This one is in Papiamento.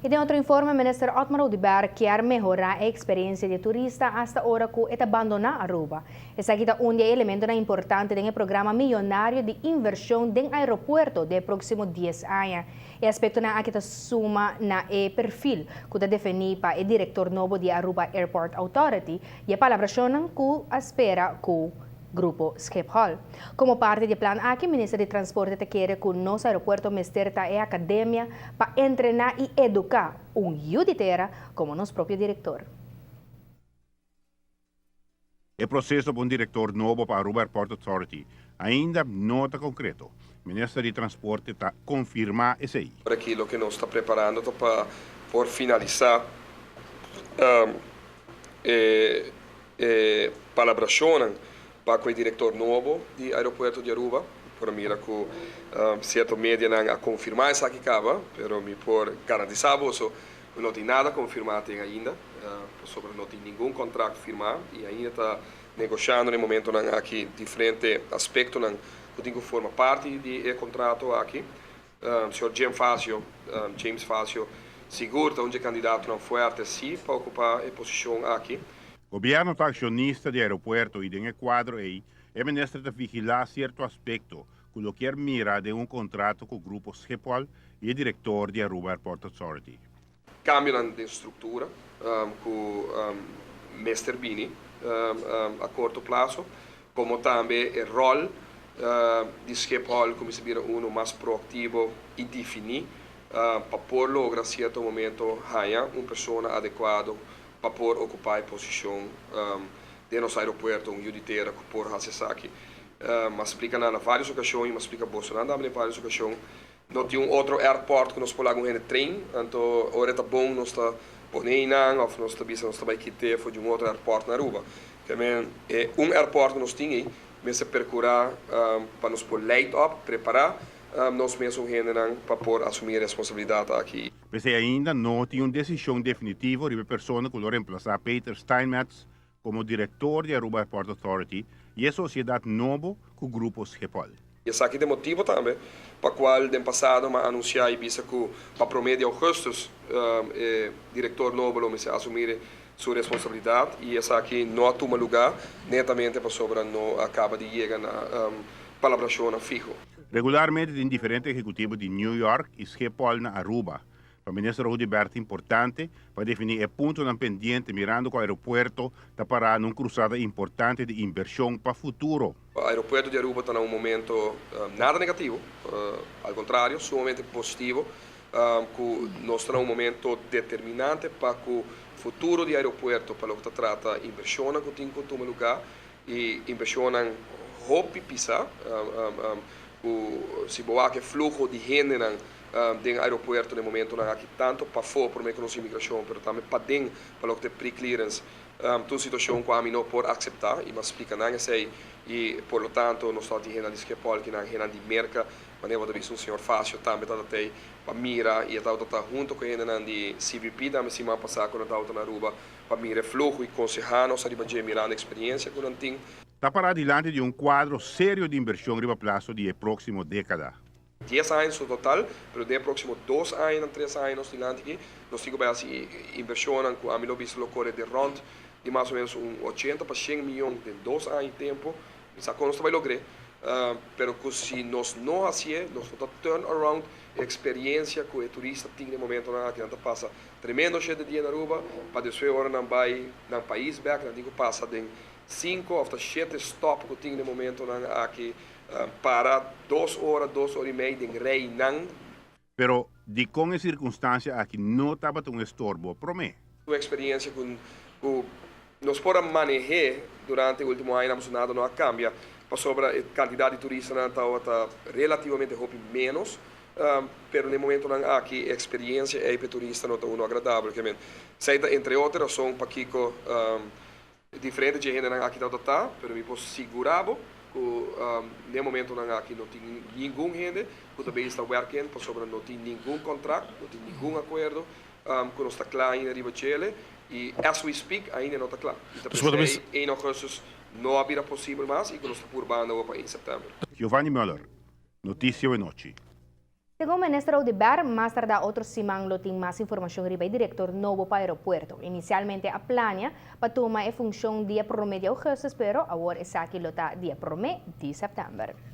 Y den otro informe, Minister Otmar Oduber kier mehora e experiencia di turista hasta ora cu e ta bandona Aruba. Esaki ta un di e elementonan importante den e programa miyonario di inversion den aeropuerto den e proximo 10 aña. E aspectonan aki ta suma na e perfil cu ta defini pa e director nobo di Aruba Airport Authority y e palabracionnan cu a spera cu Grupo Schiphol. Como parti di e plan aki, Minister di Transporte ta kere cu nos aeropuerto mester ta e academia pa entrena y educa un yiu di tera como nos propio director. E proceso pa un director nobo pa Aruba Airport Authority ainda no ta concreto. Minister di Transporte ta confirma esey. Aki loke nos ta preparando ta pa por finalisa e e palabracionnan pa cu e director nobo di aeropuerto di Aruba. Por a mira cu cierto medianan a confirma esaki caba, pero mi por garantisa boso cu no tin nada confirma ten ainda, pasobra no tin ningun contract firma y ainda ta negociando na e momentonan aki diferente aspectonan cu tin cu forma parti di e contrato aki. Señor Jim Fazio, James Fazio, sigur ta un dje kandidatonan fuerte si pa okupá e posishon aki. Gobierno ta accionista di aeropuerto y den e cuadro ey e minister ta vigila cierto aspecto cu lo kier mira den un contrato cu Grupo Schiphol y e director di Aruba Airport Authority. Cambionan den structura cu mester bini a corto plazo, como tambe e rol di Schiphol cu mester bira uno mas proactivo y defini pa por logra cierto momento haya un persona adecuado pa por ocupa e posicion den nos aeropuerto, un yu di tera cu por haci esaki. M'a splica nan na varios ocasion y m'a splica bosonan tambe den varios ocasion. No tin un otro airport ku nos por laga un hende train, anto ora e ta bon nos ta pone einan òf nos ta bisa nos ta bai kit'é for di un otro airport na Aruba. Te men e un airport ku nos tin ei mester perkurá pa nos por leid op, prepará nos mesun hendenan pa por asumí e responsabilidat aki. P'esei ainda no tin un desishon definitivo riba e persona ku lo remplasá Peter Steinmetz komo direktor di Aruba Airport Authority i e sosiedat nobo ku Grupo Schiphol. Esaki ta e motibo tambe pa cual den pasado m'a anuncia y bisa cu pa prome di augustus e director nobo lo mester asumir su responsabilidad y esaki no a tuma lugar netamente pasobra no a caba di yega na palabracionnan fiho. Regularmente tin diferente ehecutivo di New York y Schiphol na Aruba. Pa Minister Oduber ta importante pa definí e puntonan pendiente mirando ku aeropuerto ta pará na un krusada importante di invershon pa futuro. Aeropuerto di Aruba ta na un momento nada negativo, al contrario, sumamente positivo, cu nos ta na un momento determinante pa cu futuro di aeropuerto pa loke ta trata inversionnan cu tin cu tuma lugar y inversionnan hopi pisa, cu si bo wak e fluho di hendenan den aeropuerto den momentonan aki tanto pafó promé ku nos imigrashon pero tambe paden pa loke ta e pre-clearance ta un situashon ku ami no por akseptá i m'a splika nan esei i por lo tanto nos tabata tin hendenan di Schiphol kinan hendenan di Merka manera bo ta bisa un señor Facio tambe tabata tei pa mira i e tabata ta hunto ku e hendenan di CBP tambe siman pasá ku nan tabata na Aruba pa mira e fluho i konsehá nos ariba dje mirando eksperiencia ku nan tin. Ta pará dilanti di un kuadro serio di invershon riba plaso di e próksimo dékada. 10 aña su total, pero den e próksimo 2 añanan, 3 aña nos dilanti aki, nos tin ku bai hasi invershonnan ku ami lo bisa lo kore den rònt di mas o ménos un 80 pa 100 mion den 2 aña i tempu. Mi sa kon nos ta bai logr'é, pero ku si nos no hasié, nos no ta turn around e eksperiensia ku e turista tin den momentonan aki. Nan ta pasa tremendo shete dia na Aruba, pa despues ora nan bai nan pais bèk, nan tin ku pasa den 5 òf ta 7 stòp ku tin den momentonan aki. Para 2 ora, 2 ora i mei den reinan. Pero dikon e sirkunstansia aki no tabata un estorbo promé? Un eksperiencia ku nos por a maneh'é durante e último añanan pasobra nada no a kambia pasobra e kantidat di turistanan tabata relativamente hopi ménos, pero na e momentonan aki e eksperiencia ei pa e turista no ta uno agradabel. Ke men, esei ta entre otro rason pakiko Diferente dje hendenan aki tabata ta, pero mi por sigurá bo ku n'e momentonan aki no tin ningun hende ku ta bezig ta wèrken pasobra no tin ningun kontrakt, no tin ningun akuerdo ku nos ta kla ainda riba djele i as we speak ainda no ta kla. I ta p'esei 1 augustus no a bira posibel mas i ku nos ta purbando awor pa 1 sèptèmber. Giovanni Muller, Noticia Wenochi. Segun minister Oduber, mas tarda otro siman lo tin mas informacion riba e director nobo pa aeropuerto. Inicialmente a plania pa tuma e funcion dia 1 di augustus, pero awor esaki lo ta dia 1 di september.